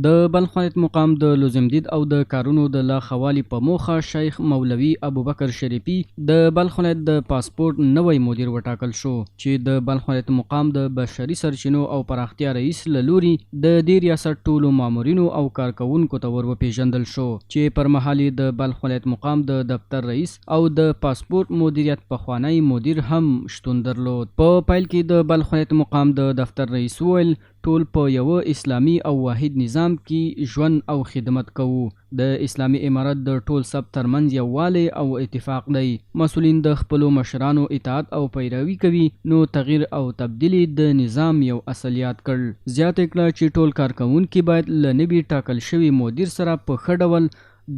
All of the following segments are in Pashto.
د بلخ ولایت مقام د لزوم دید او د کارونو د لا ښه والي په موخه شیخ مولوي ابوبکر شریفي د بلخ ولایت د پاسپورټ نوی مدیر وټاکل شو، چې د بلخ ولایت مقام د بشري سرچینو او پراختیا رئیس له لوري د دې ریاست ټولو مامورینو او کارکوونکو ته ور وپېژندل شو، چې پر مهال یې د بلخ ولایت مقام د دفتر رئیس او د پاسپورټ مدیریت پخوانی مدیر هم شتون درلود. په پیل کې د بلخ ولایت مقام د دفتر رئیس وویل، ټول په یوه اسلامي او واحد نظام کي ژوند او خدمت کوو، د اسلامي امارت د ټول صف ترمنځ یووالی او اتفاق دی، مسؤلین د خپلو مشرانو اطاعت او پیروي کوي، نو تغیر او تبدیل یې د نظام یو اصل یاد کړ. زیاته یې کړه چي ټول کارکوونکي باید له نوي ټاکل شوي مدیر سره په ښه ډول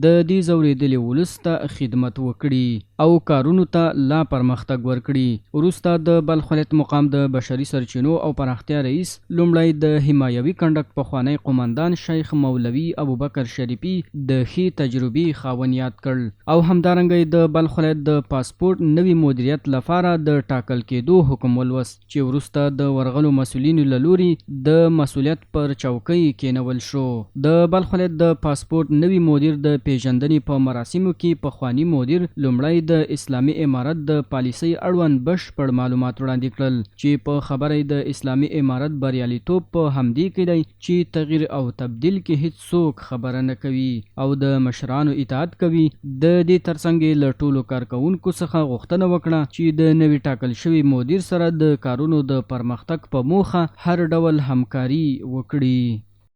د دې ځورېدلي ولس ته خدمت وکړي او کارونو ته لا پرمختګ ورکړي. وروسته د بلخ ولایت مقام د بشري سرچینو او پراختیا رئیس لومړی د حمایوي کنډک پخوانی قوماندان شیخ مولوي ابوبکر شریفي د ښې تجربې خاوند یاد کړ او همدارنګه یې د بلخ ولایت د پاسپورټ نوي مدیریت لپاره د ټاکل کېدو حکم ولوست. چې وروسته د ورغلو مسؤلینو له لوري د مسؤلیت پر چوکۍ کېنول شو. د بلخ ولایت د پاسپورټ نوي مدیر د پېژندنې په مراسمو کې پخواني مدیر لومړی د اسلامي امارت د پالیسۍ اړوند بشپړ معلومات وړاندې کړل، چې په خبره یې د اسلامي امارت بریالیتوب په همدې کې دی چې تغیر او تبدیل کې هیڅ څوک خبره نه کوي او د مشرانو اطاعت کوي، د دې ترڅنګ یې له ټولو کارکوونکو څخه غوښتنه وکړه چې د نوي ټاکل شوي مدیر سره د کارونو د پرمختګ په موخه هر ډول همکاري وکړي.